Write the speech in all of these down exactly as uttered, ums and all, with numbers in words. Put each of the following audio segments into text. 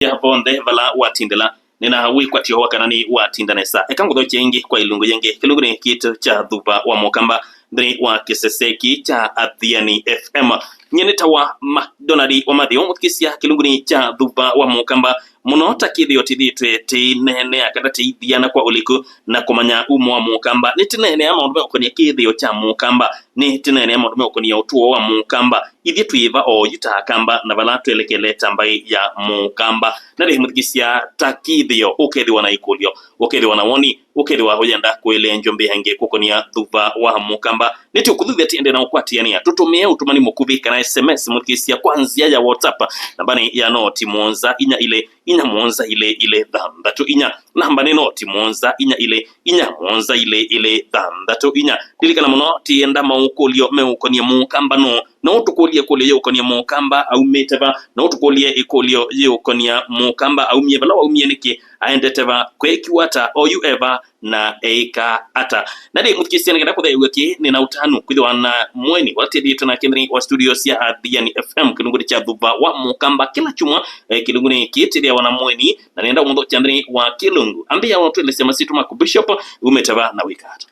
ya vonthe vala watindĩla, nĩna wĩkwatyo wa kana nĩ watinda nesa. Eka ngũthokye ĩngĩ kwa ilungu yĩngĩ kĩlungunĩ kitũ kya Thuva wa Mũkamba nthĩnĩ wa kĩsese kĩ kya Athiani F M. Nyie nĩtawa McDonald wa Mathĩo, mũthikĩsya kĩlungunĩ kya Thuva wa Mũkamba mũno ta kĩthĩo tĩthĩtwe tĩineenea kana tĩithiana kwa ũliku na kũmanya umo wa Mũkamba. Nĩtĩneenea maũndũ meũkonia kĩthĩo kya Mũkamba, nĩtĩneenea maũndũ meũkonia ũtũo wa Mũkamba. Ithyĩ twĩ va oyu ta Akamba na vala twelekele ta mbaĩ ya Mũkamba. Na rĩu mũthikĩsya ta kĩthĩo, ũkethĩwa na ĩkũlyo, ũkethĩwa na woni, ũkethĩwa ũyenda kũĩlĩĩa njũmbĩ ĩngĩ kũkonia Thuva wa Mũkamba, nĩtũkũthuthya tiende na ũkwatĩanĩa. Tũtũmĩe ũtũmani mũkuvĩ kana S M S mũthikĩsya kwa nzĩa ya WhatsApp nambanĩ ya noti mũonza inya ilĩ inya mũonza ilĩ ilĩ thanthatũ inya. Namba nĩ noti mũonza inya ilĩ inya mũonza ilĩ ilĩ thanthatũ inya. Lilikana mũno, tienda maũkũlyo meũkonia Mũkamba nũũ. No ũtũkũlye ĩkũlyo yĩũkonia Mũkamba aumĩte va. No ũtũkũlye ĩkũlyo yĩũkonia Mũkamba aumie vala waumie, nĩkĩ, aendete va, kwekiwa ata, oyu e va, na eĩka ata. Na rĩ, mũthikĩsya, nĩkenda kũtheew'a kĩ, nĩ na ũtanu kwĩthĩwa na mũeni watethiĩtwe nake nthĩnĩ wa studio sya Athiani F M kĩlungunĩ kya Thuva wa Mũkamba kĩla kyumwa. Eh, kĩlungunĩ kĩĩ tĩthĩawa na mũeni, na nĩenda ũmũthokya nthĩnĩ wa kĩlungu. Ambĩĩa ũtwelesya masyĩtwa maku, Bishop, umĩte va na wĩka ata?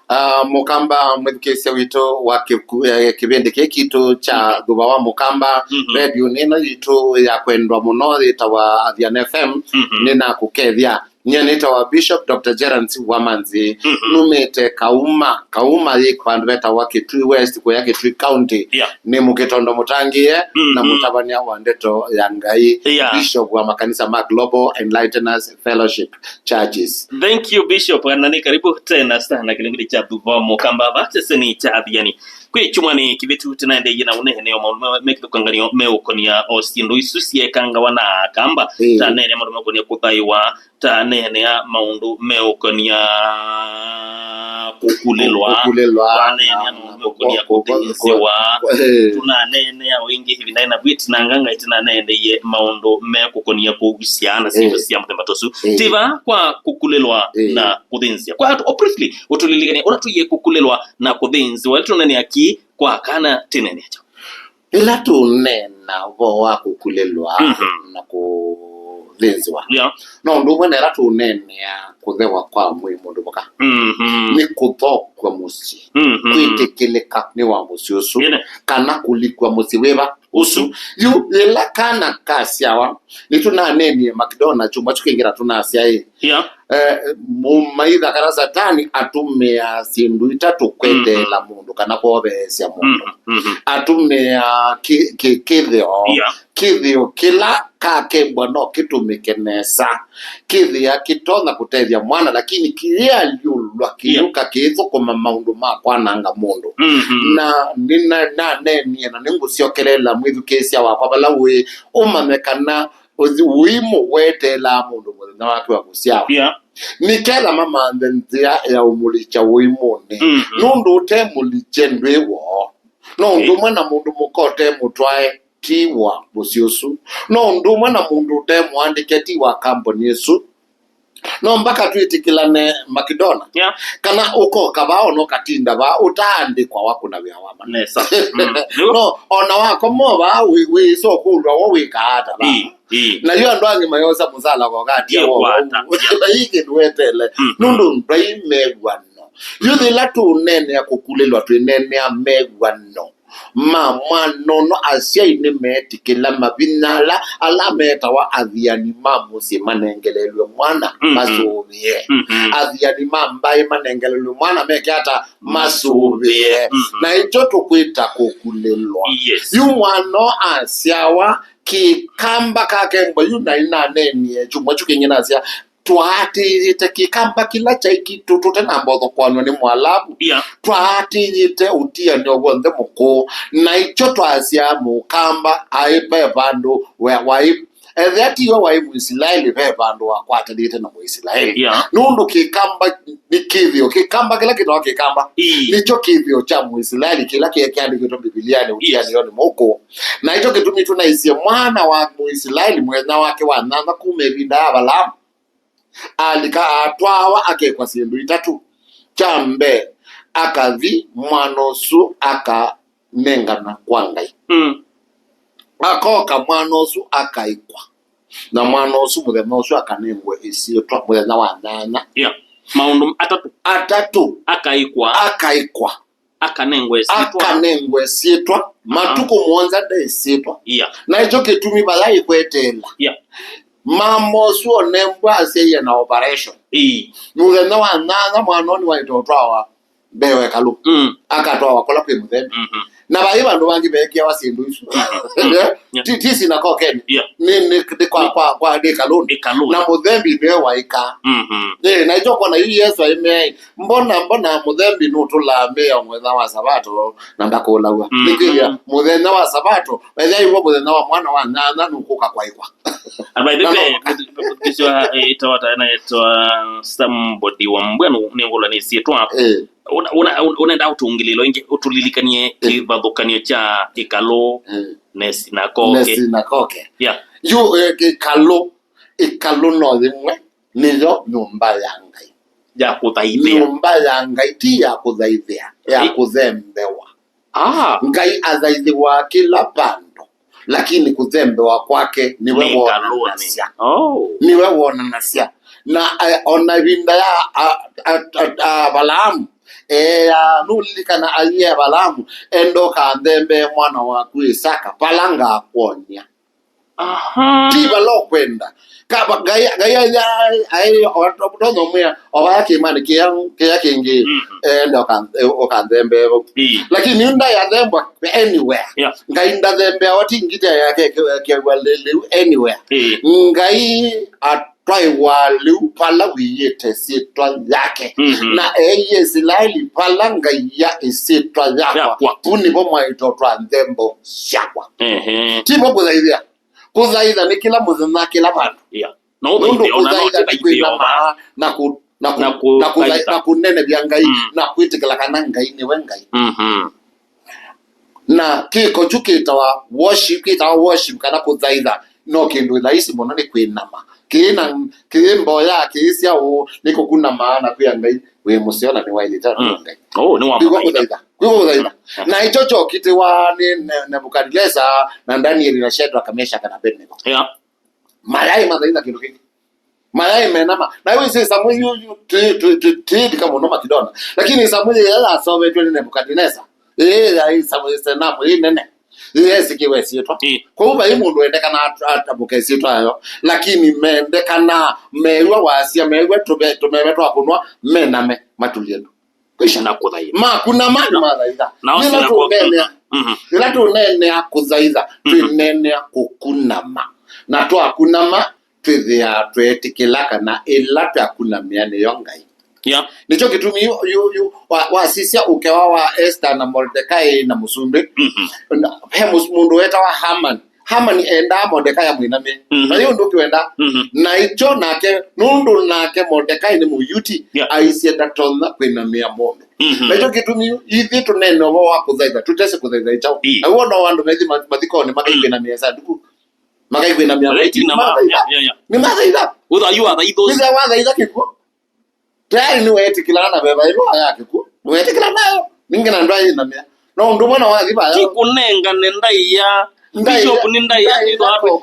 Ah, Mũkamba mwĩthukĩĩsya witũ wa kĩku- eh, kĩvĩndĩ kĩĩ kitũ kya Thuva wa Mũkamba, mhm, redio nĩno yitũ ya kwendwa mũno yĩtawa Athiani F M. Mhm. Nĩnakũkethya. Nyie nĩtawa Bishop Doctor Gerance Wamanzi. Mhm. Numĩte Kauma. Kauma yĩ vandũ vetawa Kitui West, kũya Kitui County. Yeah. Nĩ mũkĩtondo mũtangĩĩe na, mhm, mũtavany'a wa ndeto ya Ngai, yeah, Bishop wa makanisa ma Global Enlighteners Fellowship Churches. Thank you, Bishop. Na nĩ karibu tena sana kĩlungunĩ kya Thuva wa Mũkamba va kĩseseni kya Athiani. Kwĩ kyumwanĩ kĩvĩtu tũnaendeeie na ũneeneo maũndũ me- me kĩthũkanganyo meũkonia o syĩndũ isu syekangawa na Akamba. Ĩĩ. Taneenea maũndũ meũkonia kũthaĩwa, taneenea maũndũ meũkonia kũkulĩlwa, kũkulĩlwa, twaneenea na maũndũ meũkonia kũ- kũ- kũ- kũthĩnzĩwa. Ĩĩ. Tũnaneenea o ĩngĩ ĩvinda ĩna vwiti na nganga ĩtĩnaneendeie maũndũ mekũkonia kũusya na syĩndũ, ĩĩ, sya mũthemba ta ũsu. Ĩĩ. Tiva kwa kũkulĩlwa, ĩĩ, na kũthĩnzĩa. Kwa o briefly, ũtũlilikane ũla tũiye kũkulĩlwa na kũthĩnzĩwa, ĩla tũneenea kĩ kwa kana tĩneenea kyaũ? Ĩla tũneena ũvoo wa kũkulĩlwa, mhm, na kũthĩnzĩwa, yeah, no ũndũ ũmwe na ĩla tũneenea kũthewa kwa mwĩĩ mũndũ mũka. Mhm. Nĩ kũthokw'a mũsyĩ, mhm, kwĩtĩkĩlĩka nĩ wa mũsyĩ ũsu, ĩne, kana kũlikw'a mũsyĩ wĩva ũsu. Yu yĩla kana kasyawa, nĩtũnaneenie Makidona kyumwa kyu kĩngĩ na tũnasya ĩ, yeah, eh, mũmaitha kana Satani atũmĩaa syĩndũ itatũ kweteela, mhm, mũndũ kana kwoveesya mũndũ. Mhm, mhm. Atũmĩaa kĩ- kĩ- kĩthĩo, yeah, kĩthĩo kĩla kakembwa no kĩtũmĩke nesa. Kĩthĩa kĩtonya kũtethya mwana, lakini kĩyĩalyũlw'a kĩyũka, yeah, kĩithũkũma maũndũ ma kwananga mũndũ. Mhm. Na nĩna- naneenie na nĩngũsyokeleela mwĩthukĩĩsya wakwa vala ũĩ, ũmanye kana ũthi- ũimũ weteelaa mũndũ mũthenya wake wa kũsyawa. Yeah. Nĩ ketha mamanthe nzĩa ya ũmũlikya ũimũnĩ. Mhm. Nũndũ ũtemũlikye ndwĩ woo. No ũndũ, ĩĩ, ũmwe na mũndũ mũka ũtemũtwae ti wa mũsyĩ ũsu. No ũndũ ũmwe na mũndũ ũtemũandĩke ti wa kambuni ĩsu. No mbaka twĩtĩkĩlane, Makidona. Yeah. Kana ũkoka vaa ona ũkatinda vaa ũtaandĩkwa wakũna wĩa wa mana. Nesa. Mm. No ona wakoma vaa wĩ- wĩĩsa ũkũlw'a wo wĩkaa ata vaa. Ĩĩ, ĩĩ. Na yu andũ angĩ mayosa mũsala kokatia. Ndiye wo kwata. Yeah. Na ii kĩndũ wetele. Mm, mm. Nũndũ ndwai mew'ano. Yu yĩla tũneenea kũkulĩlwa twĩneenea mew'ano ma mwana ũno, asyai nĩmeetĩkĩla mavinya ala, ala metawa athiani ma mũsyĩ manengelelw'e mwana, mhm, masũvĩe. Mhm. Athiani ma mbaĩ manengelelw'e mwana meke ata? Masũvĩe. Mhm. Na ĩkyo tũkwĩta kũkulĩlwa. Yes. Yu mwana asyawa, kĩkamba kakembwa yu, na inaneenie kyumwa kyu kĩngĩ nasya, twaatĩĩte kĩkamba kĩla kyaĩ kitũ tũte na mbothokwanw'a nĩ Mwalavu. Yeah. Twaatĩĩte ũtianĩo w'onthe mũkũũ, na ĩkyo twasyaa Mũkamba aĩ ve vandũ we- waĩ, ethĩa tiwe waĩ Mũisilaeli, ve vandũ wakwatanĩte na Mũisilaeli. Yeah. Nũndũ kĩkamba nĩ kĩthĩo, kĩkamba kĩla kĩtawa kĩkamba, ĩĩ, nĩkyo kĩthĩo kya Mũisilaeli kĩla kĩe kĩandĩkĩtwe Mbivilianĩ, yes, ũtianĩonĩ mũkũũ. Na ĩkyo kĩtumi tũnaisye mwana wa Mũisilaeli mũthenya wake wa nyanya kuma ĩvinda ya Avalaamu, alika atwawa akekwa syĩndũ itatũ. Kya mbee, akathi mwana ũsu akanengana kwa Ngai. Mm. Akoka mwana ũsu akaĩkwa. Na mwana ũsu mũthenya ũsu akanengwe ĩsyĩtwa mũthenya wa nyanya. Yeah. Maũndũ atatũ. Atatũ. Akaĩkwa. Akaĩkwa. Akanengwe ĩsyĩtwa. Akanengwe ĩsyĩtwa. Aha. Matukũ mũonza nde ĩsyĩtwa. Yeah. Na ĩkyo kĩtumi vaya ĩkweteela. Yeah. Mama ũsu onembwa asyaie na operation. Ĩĩ. Mũthenya wa nyanya mwana ũũ nĩwaĩte ũtwawa mbee wa ĩkalũ. Mm. Akatwawa kũla kwĩ mũthembi. Mhm. Na vai vandũ vangĩ veekĩawa syĩndũ isu. Mhm. Yeah. Ti, ti sinakoke. Yeah. Nĩ, nĩ, nĩ kwa, kwa, kwa, nĩ ĩkalũnĩ. Ĩkalũnĩ. Na mũthembi nĩwe waĩkaa. Mhm. Ĩĩ, na ĩkyo kwona yu Yesũ aimea, mbona, mbona mũthembi nũtũlaa mĩao mũthenya wa Savato na ndakũlawa? Mhm. Nĩkwĩthĩa mũthenya wa Savato, ethĩa iw'o mũthenya wa mwana wa nyanya nũkũka kwaĩkwa. And by the way, mũthikĩsyo ĩtawa ta ena ĩtawa somebody wa mbwa nĩ ngũla nĩ syĩtwa. Eh. Una, una, una, ũnenda ũtũngĩlĩlo ĩngĩ, ũtũlilikanie, eh, kĩvathũkanio kya ĩkalũ, eh, ne sinakoke. Ne sinakoke. Yeah. Yu, eh, ĩkalũ, ĩkalũ no yĩmwe nĩyo nyũmba ya Ngai. Ya kũthaithĩa. Nyũmba ya Ngai ti ya kũthaithĩa, ya, eh, kũthembewa. Ah. Ngai athaithĩwa kĩla vandũ, lakini kũthembewa kwake nĩwe wonanasya. Oh. Nĩwe wonanasya. Na, eh, ona ĩvinda ya, a, a, a, a, Avalaamu, eea, nũlilikana aiye Avalaamu, enda ũkanthembee mwana waku Isaka, vala ngakwony'a. Aha. Ti vala ũkwenda. Kava, Ngai, Ngai aĩ, aĩ, aĩ, o, o, ndonyomwĩa, o vaya kĩĩmanĩ kĩya, kĩya kĩngĩ, mhm, enda ũkan-, e, ũkanthembee vau. Ĩĩ. Lakini yu ndayathembwa anywhere. Yeah. Ngai ndathembeawa ti ngita yake ĩkĩw'a lĩu anywhere. Ĩĩ. Ngai atwaĩwa lĩu vala wĩyĩte syĩtwa yake. Mhm. Na eie Isilaeli vala Ngai ya ĩsyĩtwa yakwa. Yakwa. Vu nĩvo mwaĩtwe ũtwa nthembo syakwa. Ehe. Ti vo kũthaithĩa. Kũthaitha nĩ kĩla mũthenya, kĩla vandũ. Yeah. No nũndũ ũthaithe ona no kũthaitha nĩ kũinama na kũ-, na kũ-, na kũ-, na kũthaitha, na kũnenevya Ngai, mm, na kwĩtĩkĩla kana Ngai nĩwe Ngai. Mhm. Na kĩko kyu kĩtawa worship, kĩtawa worship kana kũthaitha, no kĩndũ laisi mũno nĩ kwĩnama. Kĩĩ na, kĩĩ mboya, kĩĩ syaũ, nĩ kũkunama na kwĩa Ngai wĩ mũseo na nĩwaĩlĩte, mm, Ngai. Oh, nĩ wa kũthaitha. Kwĩw'a kũthaitha. Mm. Na ĩkyo kyokitĩwa nĩ Ne-, Nebukadnesa na Danieli na Shadraka, Meshaka na Abednego. Yeah. Mayaĩ mathaitha kĩndũ kĩngĩ. Mayaĩ menama. Na yu ĩsĩ ĩsamũ yu, yu, ti, ti, ti, tiĩthika mũno Makidona. Lakini ĩsamũ yĩya yasovetwe nĩ Nebukadnesa. Ĩĩ, yaĩ ĩsamũ, ĩsanamu ĩnene. Yĩya ĩsĩkĩwe ĩsyĩtwa. Ĩĩ. Kwoou vai mũndũ wendekana at-, atambũke ĩsyĩtwa yayo. Lakini mendekana, mew'a wasya, mew'a tũve-, tũmeme twa kũnwa, mename, matulye ndu. Kwisha. Na kũthaitha. Makunama nĩ mathaitha. Nao yĩla sila kwa tũnenea, mhm, yĩla tũnenea kũthaitha, mhm, twĩnenea kũkunama. Na twakunama, twĩthĩaa tweetĩkĩla kana ĩla twakunamĩa nĩyo Ngai. Yeah. Nĩkyo kĩtumi yu, yu, yu, wa, wasisya ũkewa wa Esther na Mordekai na mũsumbĩ. Mhm. Na he mũs-, mũndũ wetawa Haman. Hamani endaa Mordekai amwĩnamĩe. Mhm. Na yu ũndũ ũkĩ wendaa. Mhm. Na ĩkyo nake, nũndũ nake Mordekai nĩ Mũyuti, yeah, aisye ndatonya kwĩnamĩa mũndũ. Mhm. Na ĩkyo kĩtumi yu, ithyĩ tũnene ũvoo wa kũthaitha, tũtesĩ kũthaitha ĩkyaũ. Ĩĩ. Na wona andũ methi ma-, mathikonĩ, makaikwĩnamĩa ĩsanduku. Makaikwĩnamĩa maiti, nĩmathaitha. Yeah, yeah, yeah. Nĩmathaitha. Ũthayu wa thaitho. Nĩtha wathaitha kĩkw'ũ. Tayari nĩweetĩkĩlana na veva ĩno ya kĩkw'ũ. Nĩweetĩkĩlana nayo. Ningĩ na ndwaĩnamĩa. No ũndũ ũmwe na wathi vaya. Ti kũnengane ndaĩa. Ndaĩa, Bishop nĩ ndaĩa, ndaĩa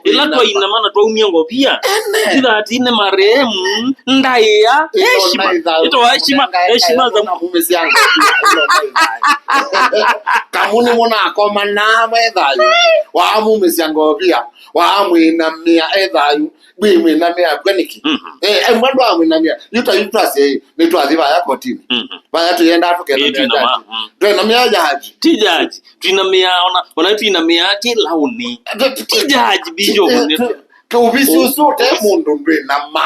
ĩla twainama na twaumya ngovia. Ene. Ithatine marehemu, ndaĩa, ĩno heshima. Ndaĩa, ĩtawa heshima, ndaĩa, heshima ndaĩa, za mũna mumĩsya ngovia, ĩno ndaĩa. Kamuni mũnakomana me thayũ. Waamumĩsya ngovia, waamwĩnamĩa e thayũ. Mwĩnamĩa kw'e nĩkĩ? Mhm. Eh, eh, mwa ndwamwĩnamĩa. Yu ta yu twasye, nĩtwathi vaya kotini. Mhm. Vaya tũyenda tũkenamĩa jaji. Mm. Twenamĩa jaji. Ti jaji. Twinamĩa ona, ona twinamĩa kĩlaũnĩ. Eh, ti, ti jaji, bishop, eh, nĩ tu-, tu-, ũvisi ũsu ũte mũndũ ndwĩnama.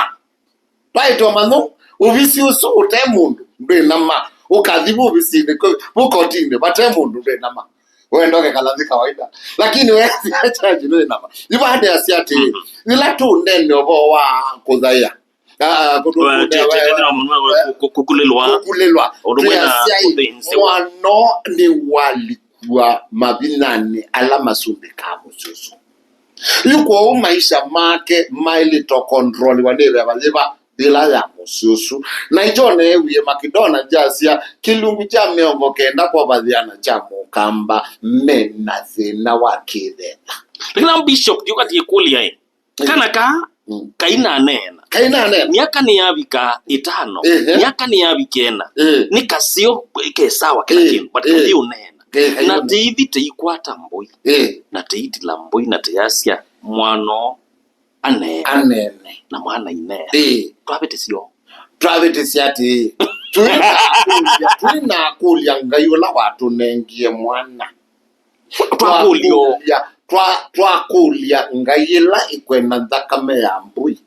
Twaĩtwa mano, ũvisi ũsu ũte mũndũ ndwĩnama. Ũkathi vu ũvisinĩ, vu kotinĩ, vate mũndũ ndwĩnama. Wenda ũkekala nthĩ kawaida. Lakini weethĩa jaji nĩwĩnama. Ivande asya atĩĩ, mhm, yĩla tũnene ũvoo wa kũthaĩa, ah, kũtũ-, kũtũ-, kũtũ-, kũkulĩlwa. Kũkulĩlwa. Ũndũ mwĩna twĩasya ĩ, kũthĩnzĩwa. Mwana nĩwalikwa mavinyanĩ ala masumbĩkaa mũsyĩ ũsu. Yu kwoou maisha make maĩlĩte kũkontroliwa nĩ veva yĩva? Yĩla ya mũsyĩ ũsu. Na ĩkyo neewie Makidona kyasya, kĩlungu kya mĩongo kenda kwavathĩana kya mũkamba me na thĩna wa kĩveva. Lakini Bishop, ndiũka tikũlya ĩ. Kana kaa, mm, kainaneena. Kainaneena. Myaka nĩyavika ĩtano. Ehe. Myaka nĩyavika ĩna. Eh. Nĩ kaseo ke sawa kĩla, eh, kĩndũ, but, eh, kayĩũneena. Eh, kayĩũneena. Na tĩithi tĩikwata mbũi. Eh. Na tĩitila mbũi na tĩyasya mwana ũũ aneene. Aneene. Na mwana ineene. Eh. Twavĩtĩsyo. Twavĩtĩsya atĩĩ, twĩnakũlya, twĩnakũlya Ngai ũla watũnengie mwana. Twakũlyo. Twakũlya, twa-, twakũlya Ngai ĩla ĩkwenda nthakame ya mbũi.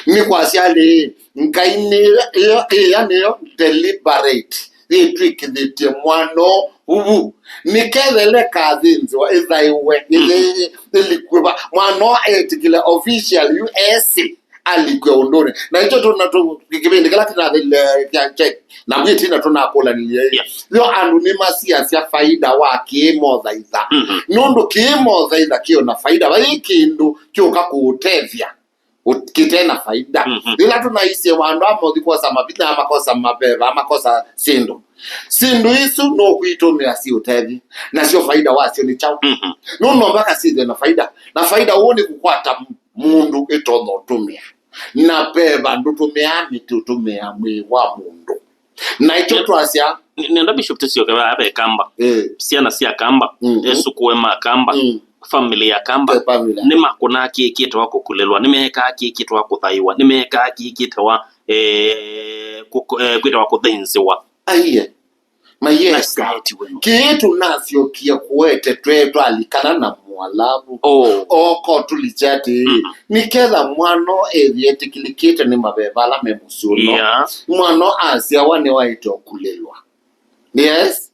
Nĩ kwasya atĩĩ, Ngai nĩ ĩyo, ĩya nĩyo deliberate yĩtw'ĩkĩthĩtye mwana ũũ vuvu, nĩkethele kathĩnzĩwa ĩthaĩwe, ĩthĩ-, ĩlikw'e va. Mwana ũũ etĩkĩle official yu esĩ alikw'e ũndũnĩ. Na nĩkyo tũna tũ-, kĩvĩndĩ kĩla kĩnathelile kya check, na mwĩ ĩtina tũnakũlanilye. Yes. Yo andũ nĩmasiasya faida wa kĩĩmothaitha. Mhm. Nũndũ kĩĩmothaitha kĩona faida, vai kĩndũ kyũka kũũtethya, ũ-, kĩte na faida. Mhm. Yĩla tũnaisye andũ amwe mathi kwosa mavinya, makosa maveva, makosa syĩndũ. Syĩndũ isu nũkwitũmĩa siũtethi, nasyo faida wasyo nĩ kyaũ? Mhm. Nũndũ no mpaka syĩthĩwe na faida. Na faida ũũ nĩ kũkwata mũndũ ĩtonya ũtũmĩa. Na veva ndũtũmĩaa mĩtĩ, ũtũmĩaa mwĩĩ wa mũndũ. Na ĩkyo twasya. Nĩ-, nenda Bishop tũsyoke vaa ve Kamba. Eh. Syana sya Kamba, mm-hmm, esukũe ma Kamba, mm, family ya Kamba, eh, family. Nĩmakũnaa kĩĩ kĩtawa kũkulĩlwa, nĩmeekaa kĩĩ kĩtawa kũthaiwa, nĩmeekaa kĩĩ kĩtawa, eh, kũkũ-, eh, kwĩtawa kũthĩnzĩwa. Aiye. Maiye. Nice guy, ti wenu. Kĩĩ tũnasyokie kũete twe twalikana na Mũalavu. Oh. Oko tũlikya atĩĩ, mm-hmm, nĩketha mwana ethĩe etĩkĩlĩkĩte nĩ maveva ala me mũsyĩ ũno. Yeah. Mwana asyawa nĩwaĩte ũkulĩlwa. Yes.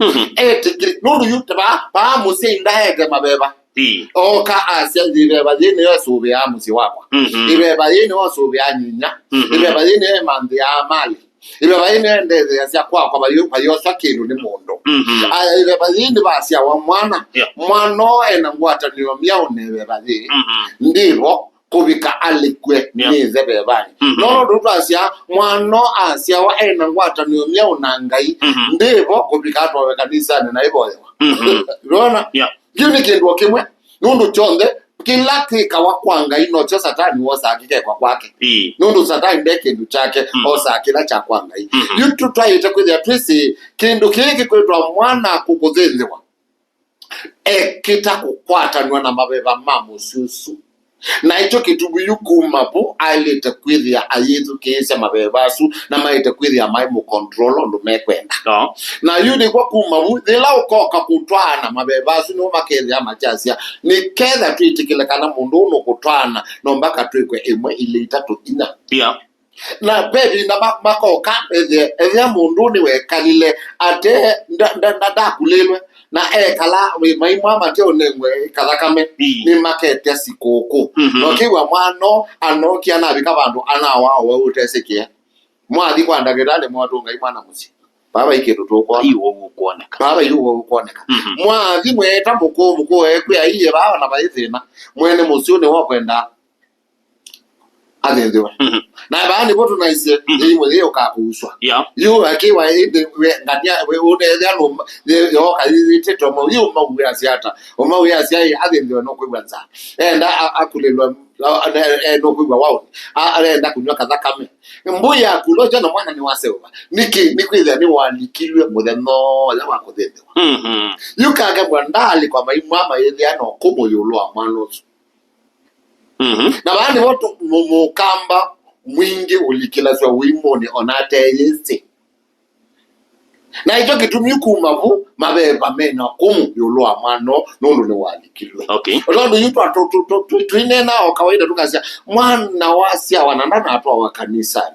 Mm-hmm. Etĩkĩlĩ-, nũndũ yu vaa, vaa mũsyai ndaete maveva. Ii. Oka asya ĩveva yĩĩ nĩyo ĩsũvĩaa mũsyĩ wakwa. Mm-hmm. Ĩveva yĩĩ nĩyo ĩsũvĩaa nyinya. Mm-hmm. Ĩveva yĩĩ nĩyo ĩmanthĩaa mali. Ĩveva yĩĩ nĩyo ĩndetheeasya kwakwa vayo-, vayoswa kĩndũ nĩ mũndũ. Mm-hmm. Aya, ĩveva yĩĩ nĩvasyawa mwana. Yeah. Mwana ũũ ena ngwatanĩo myaũ na ĩveva yĩĩ? Mm-hmm. Ndĩvo kũvika alikw'e, yeah, nĩ ĩthe vevanĩ. Mm-hmm. No nũndũ twasya mwana ũũ asyawa ena ngwatanĩo myaũ na Ngai, mm-hmm, ndĩvo kũvika atwawe kanisanĩ na ĩvoyewa. Mm-hmm. Ndona? Yeah. Kĩu nĩ kĩndũ o kĩmwe, nũndũ kyonthe, kĩla kĩkawa kwa Ngai, nokyo Satani wosaa kĩkekwa kwake. Ii. Nũndũ Satani nde kĩndũ kyake, mm, osaa kĩla kya kwa Ngai. Mm-hmm. Yu tũ-, twaĩte kwĩthĩa twĩsĩ kĩndũ kĩĩ kĩkwĩtwa mwana kũkũthĩnzĩwa. Ekĩta kũkwatanw'a na maveva ma mũsyĩ ũsu. Na ĩkyo kĩtumi yu kuma vu aĩlĩte kwĩthĩa ayĩthukĩĩsya maveva asu, na maĩte kwĩthĩa maĩ mũkontrol ũndũ mekwenda. No. Na yu nĩkw'o kuma vu, yĩla ũkoka kũtwaana maveva asu, nĩmo makethĩa makyasya, nĩketha twĩtĩkĩle kana mũndũ ũũ nũkũtwaana, no mbaka twĩkwe ĩmwe, ilĩ, itatũ, inya. Yeah. Na ve ĩvinda ma-, makoka, ethĩa, ethĩa mũndũ nĩwekalile ate nda-, nda-, nda-, ndakulĩlwe, na ekala wĩ maimwa mate ũnengwe kathakame, ii, nĩmaketya sikũkũ. Mhm. Na ũkĩw'a mwana anookie anavika vandũ anawa owe ũtesĩkĩe. Mwathi kwa ndakĩtalĩ mwatũngai mwana mũsyĩ. Vaa vai kĩndũ tũkwona. Vai ũwau ũkwoneka. Vaa vai ũwau ũkwoneka. Mhm. Mwathi mweeta mũkũũ, mũkũũ ekwĩa aiye vaa na vai thĩna. Mwene mũsyĩ nĩwe ũkwenda athĩnzĩwe. Mhm. Na vaa nĩvo tũnaisye, mhm, ĩimwe yĩĩ ũkakuuswa. Yeah. Yu akĩwa ĩndĩ we ngania we ũnethĩa nũma, yĩ-, yoka yĩtĩte ũmau, yu ũmau wĩasya ata? Ũmau wĩasya ĩ, athĩnzĩwe nũkwĩw'a nzaa. Enda a-, akulĩlwa, a-, a-, e-, nũkwĩw'a waũni. A-, arenda kũnyw'a kathakame. Mbũi yakulwa, ũkyo na mwana nĩwaseũva. Nĩkĩ? Nĩkwĩthĩa nĩwalikilw'e mũthenya ũla wa kũthĩnzĩwa. Mhm. Yu kakembwa ndaalikwa maimwa mayĩthĩa na ũkũmũ ĩũlũ wa mwana ũsu. Mhm. Na vaa nĩvo tũ-, mũ-, mũkamba mwingĩ ũlikĩlasw'a ũimũnĩ o na ateyĩsĩ. Na ĩkyo kĩtumi kuma vu maveva mena ũkũmũ ĩũlũ wa mwana ũũ nũndũ nĩwalikilw'e. Okay. O tondũ yu twa-, tũ-, tũ-, tũ-, tũ-, tũineenaa o kawaida tũkasya, mwana wasyawa na ndanatwawa kanisanĩ.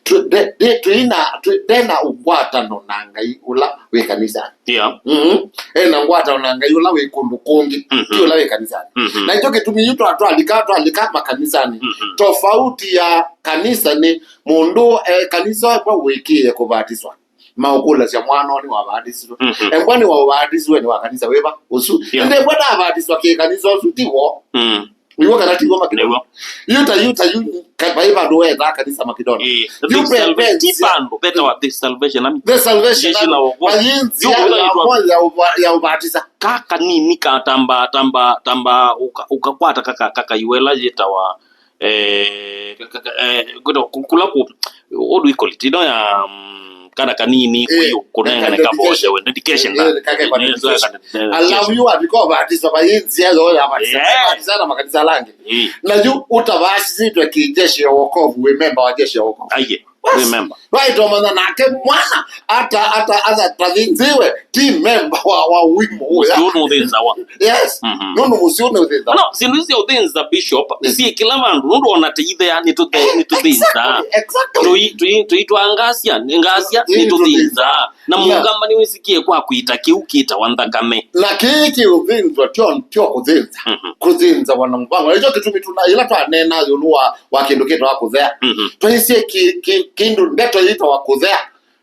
Tũ-, nde-, nde-, twĩna, twĩ-, ndena ngwatano na Ngai ũla wĩ kanisanĩ. Yeah. Mhm. Ena ngwatano na Ngai ũla wĩ kũndũ kũngĩ, mhm, ti ũla wĩ kanisanĩ. Mhm. Na ĩkyo kĩtumi yu twa-, twalika, twalika makanisanĩ. Mhm. Tofauti ya kanisa nĩ mũndũ, eh, kanisa ĩmwe wĩkĩĩe kũvatiswa. Maũkũlasya mwana ũũ nĩwavatiswe. Mhm. Embwa nĩwavatiswe nĩ wa kanisa wĩva ũsu. Yeah. Ĩndĩ embwa ndavatiswa kĩ kanisa ũsu ti wo. Mm. Nĩw'o kana tiw'o, Makidona? Nĩw'o. Yu ta, yu ta, yu, ka-, vai vandũ wethaa kanisa, Makidona. Eh, yu the ve-, salva-, ve ti nzĩa. Vandũ vetawa the Salvation Army. The Salvation Jeshi la Army. Wokovu. Vai nzĩa. Yu ya ũthaitwa. Mwa-, ya ũva-, ya ũvatisa. Ka kanini ka tamba, tamba, tamba, ũka-, ũkakwata kaka, kaka iwela yĩtawa, eh, ka-, ka-, ka-, eh, kwĩtwa ku-, kula ku-, what do we call it? Ino ya, mm, kana kanini, eh, kũnengane ka-, ka-, kavocewe, dedication, eh, na, eh, kake kwa eh, dedication. Eh, alafu yu avika ũvatisa, vai nzĩa yo ya vatisa. Eh. Vai vatisa na makanisa langĩ. Eh. Na yu ũtavasisitwe ki jeshi ya wokovu, wĩ memba wa jeshi ya wokovu. Aiye. Bas. Remember. Right, omanya nake mwana ata, ata, ata, atathinziwe, ti memba wa, wa wimo ũya. Mũsyĩ ũyũ nũthĩnzawa. Yes. Mhm. Nũndũ mũsyĩ ũyũ nũthĩnzawa. No, syĩndũ ici sya ũthĩnza, Bishop, mm, syĩ kĩla vandũ, nũndũ ona tũithea nĩtũthe-, eh, nĩtũthĩnzaa. Exactly, exactly. Tũi-, tũi-, tũitwaa ngasya, nĩ ngasya, nĩtũthĩnzaa. Nĩtũthĩnzaa. Na, na mũkamba nĩwĩsikie kwa kwĩta kĩu kĩtawa nthakame. Na kĩĩ kĩũthĩnzwa tyo, tyo kũthĩnza. Mhm. Kũthĩnzawa na mũvango. Nĩkyo kĩtumi tuna, ĩla twaneenaa ĩũlũ wa, wa kĩndũ kĩtawa kũthea. Mhm. Twaisye kĩ-, kĩ-, kĩndũ, ndeto yĩtawa kũthea.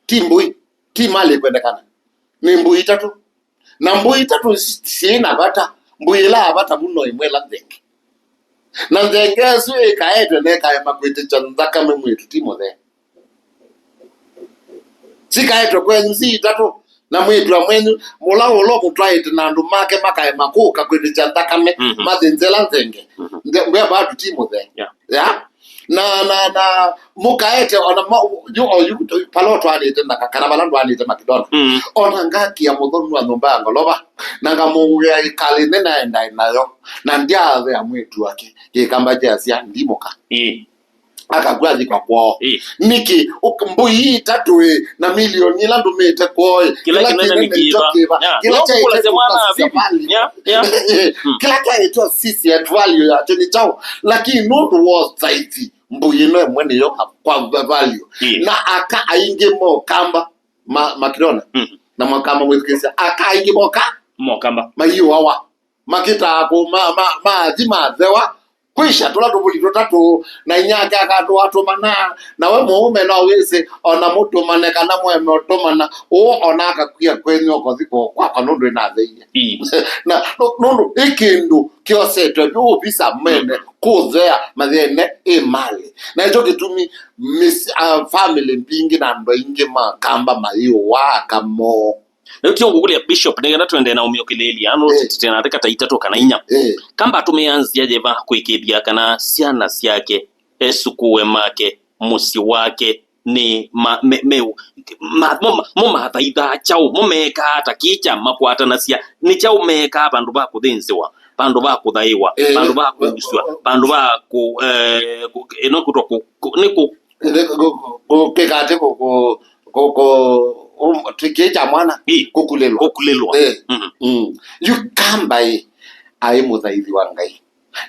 Ti mbũi, ti malĩ kwendekana. Nĩ mbũi itatũ. Na mbũi itatũ si-, syĩ na vata. Mbũi ĩla ya vata mũno ĩmwe ĩla nthenge. Na nthenge ĩsu ĩkaetwe na ĩkaema kwĩtĩkya nthakame mwĩĩtu ti mũthee. Sikaetwe kwenyu si itatũ, na mwĩĩtu wa mwenyu, mũla ũla ũmũtwaĩte na andũ make makaema kũka kwĩtĩkya nthakame, mhm, mathĩnzĩla nthenge. Mhm. Nde-, mbea badu ti mũthee. Yeah. Ya? Na, na, na mũkaete ona ma-, yu, o yu, pala ũtwaanĩte na ka-, kana vala ndwaanĩte Makidona. Mm. Ona ngaki ya mũthonu wa nyũmba ya ngolova, na ngamũĩa ĩkalĩ nene aendae nayo, na ndyathea mwĩĩtu wake, kĩkamba kyasya, ndimũka. Ĩĩ. Akakw'a athikwa kwoo. Ĩĩ. Nĩkĩ? Uk-, mbũi itatũ ĩ, na milioni ila ndũmĩte kwoo ĩ, kĩla kĩnene nĩ kĩva? Kĩla kyaĩtwe mwana wa bibi. Value. Yeah, yeah. Mm. Kĩla kyaĩtwe associate value yakyo nĩ kyaũ? Lakini nũndũ wa ũthaithi, mbũi ĩno ĩmwe nĩyo kwa value. Ĩĩ. Na aka aingĩ mokamba ma-, Makidona. Mm. Na mokamba mwĩthukĩĩsya. Aka aingĩ moka. Mokamba. Maiũawa. Makĩtaa kũ-, ma-, ma-, maathi mathewa, kwĩsha tũla tũvũli tũtatũ, na inyake akatũatũmana, na we mũũme no wĩsĩ, ona mũtũmane kana mũeme ũtũmana, ũũ ona akakwia kwenyu ũkothi kũũ kwakwa nũndũ ĩnatheie. Ii. Na nũ-, nũndũ ĩ kĩndũ kyosetwe vyũ visa mene, mm, kũthea mathĩne ĩ malĩ. Na ĩkyo kĩtumi mis-, ah, family mbingĩ na andũ aingĩ ma kamba mayĩũaa aka moo. Rĩu tio ngũkũlya Bishop, nĩgetha tũendee na ũmĩũkĩlĩĩlya, no, eh, tũtĩte na ndatĩka ta itatũ kana inya. Eh. Kamba atũmĩaa nzĩa yĩva kũĩkĩĩthya kana syana syake, esũkũũe make, mũsyĩ wake, nĩ ma-, me-, me-, ma-, mo ma-, mo mathaithaa kyaũ? Mo meekaa ata? Kĩĩ kyamakwatanasia? Nĩ kyaũ meekaa vandũ va kũthĩnzĩwa, vandũ va kũthaĩwa, eh, vandũ va kũusw'a, vandũ va kũ-, eh, kũ-, ĩno kũtwa kũ-, kũ-, nĩ kũ-, kĩkatĩ kũ-, kũ-, kũ-, kũ-, um, kĩĩ kya mwana? Ĩ. Kũkulĩlwa. Kũkulĩlwa. Ĩ. Mhm. Mm. Yu kamba ĩ, aĩ mũthaithi wa Ngai.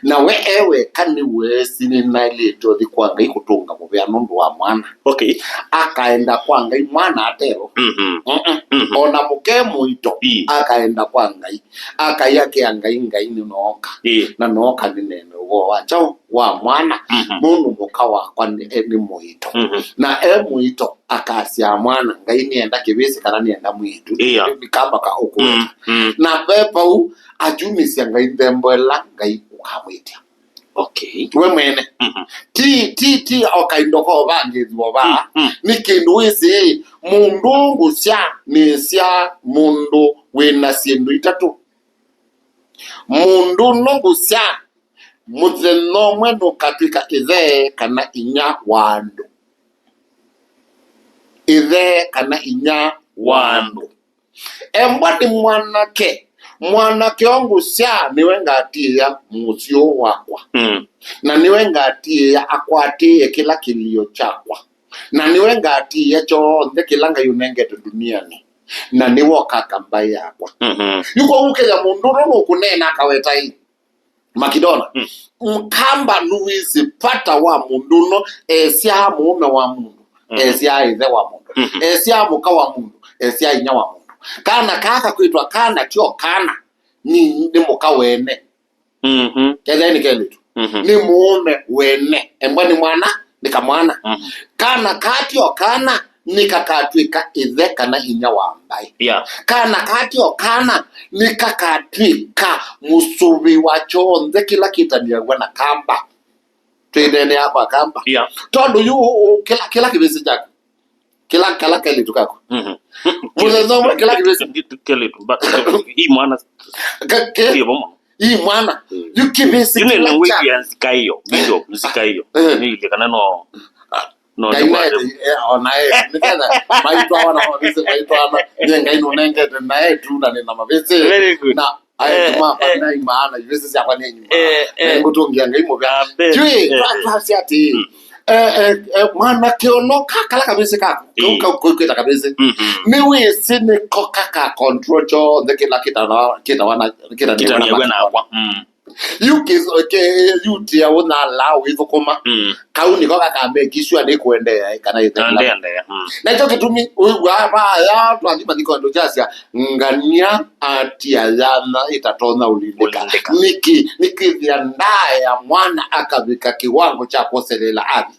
Na we e weka nĩweesĩ nĩnaĩlĩte ũthi kwa Ngai kũtũnga mũvea nũndũ wa mwana. Okay. Akaenda kwa Ngai mwana atelo. Mhm. Mm-mm. Mhm. Ona mũke mũito, ĩ, akaenda kwa Ngai. Akaia kĩa Ngai, Ngai nĩnooka. Ĩ. Na nooka nĩneene ũvoo wa kyaũ? Wa mwana. Mhm. Nũndũ mũka wakwa nĩ, e, nĩ mũito. Mhm. Na e mũito, akasyaa mwana, Ngai nĩenda kĩvĩsĩ kana nĩenda mwĩĩtu. Ĩa. Nĩkamba ka ũkũweta. Mm, mm. Na ve vau, akyumĩsya Ngai nthembo ĩla Ngai ũkamwĩtya. Okay. We mwene. Mhm. Ti, ti, ti o kaindo ka ũvangĩthw'a ũvaa. Mm, mm. Nĩ kĩndũ wĩsĩ, mũndũ ngũsya, nĩsya mũndũ wĩna syĩndũ itatũ. Mũndũ no ngũsya, mũthenya ũmwe nũkatw'ĩka ĩthe kana inya wa andũ. Ĩthe kana inya wa andũ. Embwa nĩ mwanake. Mwanake o ngũsya nĩwe ngatiĩa mũsyĩ ũũ wakwa. Mm. Na nĩwe ngatiĩa akwatĩĩe kĩla kĩlio kyakwa. Na nĩwe ngatiĩa kyonthe kĩla Ngai ũnengete ndunianĩ. Na nĩwe ũkaka mbaĩ yakwa. Mhm. Yu kwoou ũkethĩa mũndũ ũla nũkũneena akaweta ĩ, Makidona, mm, Mkamba nũwĩsĩ vata wa mũndũ ũno, esyaa mũũme wa mũndũ, mhm, esyaa ĩthe wa mũndũ, mhm, esyaa mũka wa mũndũ, esyaa inya wa mũndũ. Kana kaa kakwĩtwa kana tyo kana, nĩ, nĩ mũka wene. Mhm. Kethĩa nĩ kelĩtu. Mhm. Nĩ mũũme wene. Embwa nĩ mwana, nĩ kamwana. Mhm. Kana kaa tyo kana, nĩkakatw'ĩka ĩthe kana inyia wa mbaĩ. Yeah. Kana katĩ o kana nĩkakatw'ĩka mũsũvĩ wa kyonthe kĩla kĩtanĩaw'a na kamba. Twĩneenea kwa kamba. Yeah. Tondũ yu ũ-, ũ-, kĩla, kĩla kĩvĩsĩ kyaku. Kĩla, kala kelĩtu kaku. Mhm. Mũthenya ũmwe kĩla kĩvĩsĩ. Ndi-, ndi-, kelĩtu, but ii mwana. Ka-, ke-, ii mwana. Mm. Yu kĩvĩsĩ. Yu nĩ kĩla nĩ kya wĩkĩa nzika ĩyo, Bishop, nzika ĩyo. Eh. Nĩ ile kana no, no, Ngai nĩ naye, wa- eh, ona ye, nĩkenda maitwa wana mavĩsĩ, maitwa ana, nye Ngai nũnengete naye tu na nĩ na mavĩsĩ. Very good. Na aĩ Eh, kuma eh. Kwa nai maana, ivĩsĩ syakwa nĩ nyuma. Eh, eh. Na ngũtũngĩa Ngai mũvea. Amen. Jui, eh, twa-, eh. Twasya atĩ, mm, eh, eh, eh, mwana kĩono ka, kala kavĩsĩ kaku, kau, eh, kau, kau kwĩta kavĩsĩ. Mhm. Nĩ wĩsĩ nĩko kaka control kyonthe kĩla kĩtana, kĩtawana, kĩtana, kĩtana nakwa. Mm. Yu kĩ-, kĩ-, yu tia ũnala wĩthũkũma. Mm. Kau nĩko gakamekiswa nĩ kũendeea, kana ĩthe. Endeea, mm. Nakyo kĩtumi wĩw'aa vaya twathi mathiko andũ kyasya, ngania atia yana ĩtatonya ũlindĩka. Ũlindĩka. Nĩkĩ? Nĩkĩthĩa ndaea mwana akavika kĩwango kya kwoselela athi.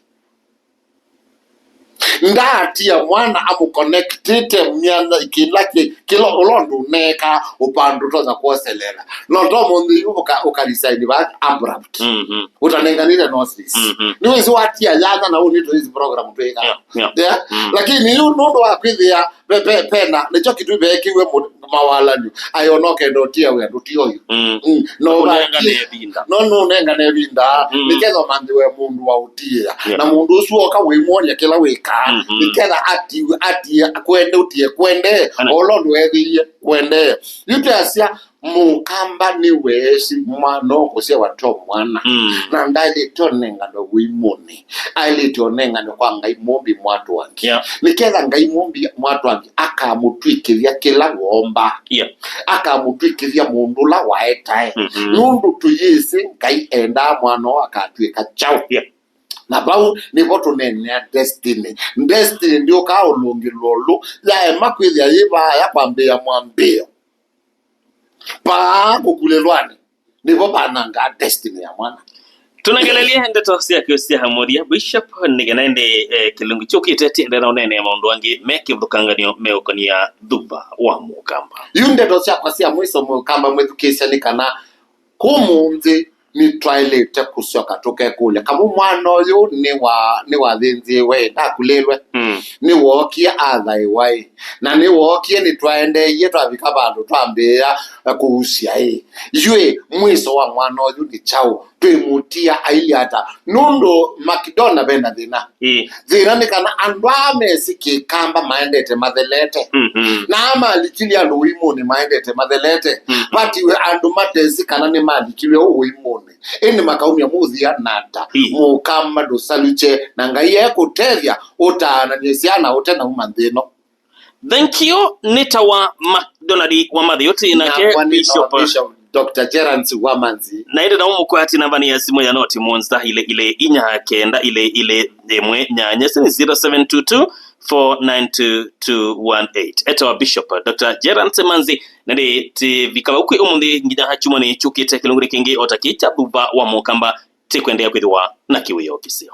Ndaatia mwana amũconnectĩte myanya kĩla kĩ-, kĩla ũla ũndũ ũneeka ũpandu ũtonya kwoselela. No to mũnthĩ yu ũka-, ũkarisaini va abrupt. Mhm. Ũtanenganĩte notice. Mhm. Nĩwĩsĩ watia yana na ũnĩtwe hizi program twĩka. Yeah, yeah. Yeah? Mm. Lakini yu nũndũ wa kwĩthĩa Pe-, pe-, pena, nĩkyo kĩtumi veekiwe mũ-, mawalany'o. Aĩ, ona ũkenda ũtia wĩa, ndũtia ũyu. Mm. Mm. No ũnengane ũvatie ĩvinda. No nũnengane ĩvinda, mm, nĩketha ũmanthĩwe mũndũ wa ũtiĩa. Yeah. Na mũndũ ũsu oka wĩmwony'a kĩla wĩkaa, mm-hmm, nĩketha atiwe, atie, kwende, ũtie, kwende, ana, o ũla ũndũ weethĩie, kwende. Yu twĩasya, Mũkamba nĩweesĩ mwa-, no kũsyawa to mwana. Mm. Na ndaĩlĩte ũnenganwe ũimunĩ. Aĩlĩte ũnenganwe kwa Ngai Mũmbi mwatũangi. Yeah. Nĩketha Ngai Mũmbi mwatũangi akamũtw'ĩkĩthya kĩla woomba. Yeah. Akamũtw'ĩkĩthya mũndũ ũla waetae. Mm-hmm. Nũndũ tũyĩsĩ Ngai endaa mwana ũũ akatw'ĩka kyaũ. Yeah. Na vau nĩvo tũneenea destiny. Destiny ndyũkaa ũlũngĩlo ũlũ yaema kwĩthĩa yĩ vaaya kwambĩĩa mwambĩĩo. Paa kũkulĩlwanĩ, nĩvo vanangaa destiny ya mwana. Tũnengelelye ndeto syaku sya mũthya, Bishop, nĩ kana ĩndĩ, eh, kĩlungu kyũkĩte tiendee na ũneenea maũndũ angĩ me kĩvathũkangany'o meũkonia thuva wa Mũkamba. Yu ndeto syakwa sya mwiso, Mũkamba mwĩthukĩĩsya, nĩ kana ũmũnthĩ nĩtwaĩlĩte kũsyoka tũkekũlya, kamũ mwana ũyũ nĩwa-, nĩwathĩnzĩĩwe, ndakulĩlwe? Mm. Nĩwookie athaĩwa ĩ? Na nĩwookie, nĩtwaendeeie twavika vandũ twambĩĩa kũusya ĩ? Yu ĩ, mwĩso wa mwana ũyũ nĩ kyaũ? Twĩmũtia ailyĩ ata? Nũndũ Makedona ve na thĩna. Ĩ. Thĩna nĩ kana andũ aa mesĩ kĩkamba maendete mathelete. Mhm. Na aa malikilye andũ ũimũnĩ maendete mathelete. Mhm. Vatiwe andũ matesĩ kana nĩmalikilwe ũimũnĩ. Ĩndĩ makaumya mũthya na ata? Ĩ. Mũkamba ndũsalukye, na Ngai ekũtethya ũtaananĩe syana ũte na uma nthĩ ĩno. Thank you. Nĩ ta wa McDonald wa Mathayũ, twĩ nake Nakwa nĩ Bishop. Bishop Doctor Gerance Wamanzi. Na ĩndĩ no mũkwati namba nĩ ya simũ ya noti mũonza ilĩ ilĩ inya kenda ilĩ ilĩ ĩmwe nyanya, sini zero seven two two four nine two two one eight. Etawa Bishop Doctor Gerance Manzi, na ĩndĩ tĩvika vau kwĩ ũmũnthĩ nginya kyumwa nĩ kyũkĩte kĩlungu kĩngĩ o ta kĩ kya thuva wa Mũkamba. Tĩkwendeea kwĩthĩwa na kĩwĩoo kĩseo.